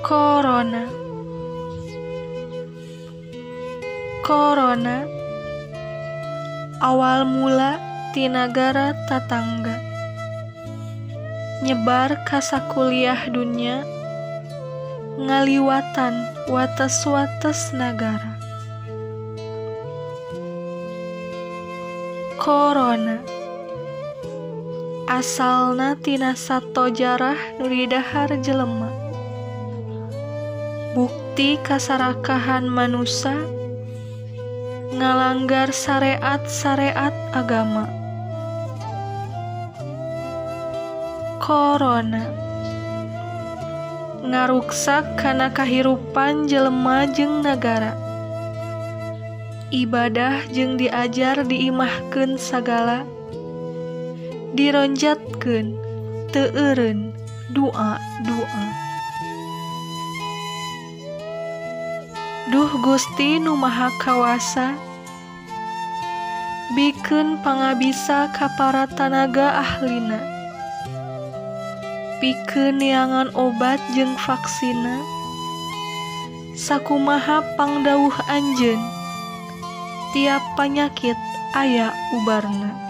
Corona. Corona awal mula ti nagara tatangga, nyebar ka sakuliah dunya, ngaliwatan wates-wates nagara. Corona asalna tina sato jarah nu didahar jelema, bukti kasarakahan manusa ngalanggar sareat-sareat agama. Corona ngaruksak kana kahirupan jelema jeung nagara, ibadah jeung diajar diimahkeun sagala, dironjatkeun teu eureun dua-dua. Duh Gusti nu Maha Kawasa, bikeun pangabisa ka para tanaga ahlina, pikeun neangan obat jeung vaksina, sakumaha pangdawuh anjeun, tiap panyakit aya ubarna.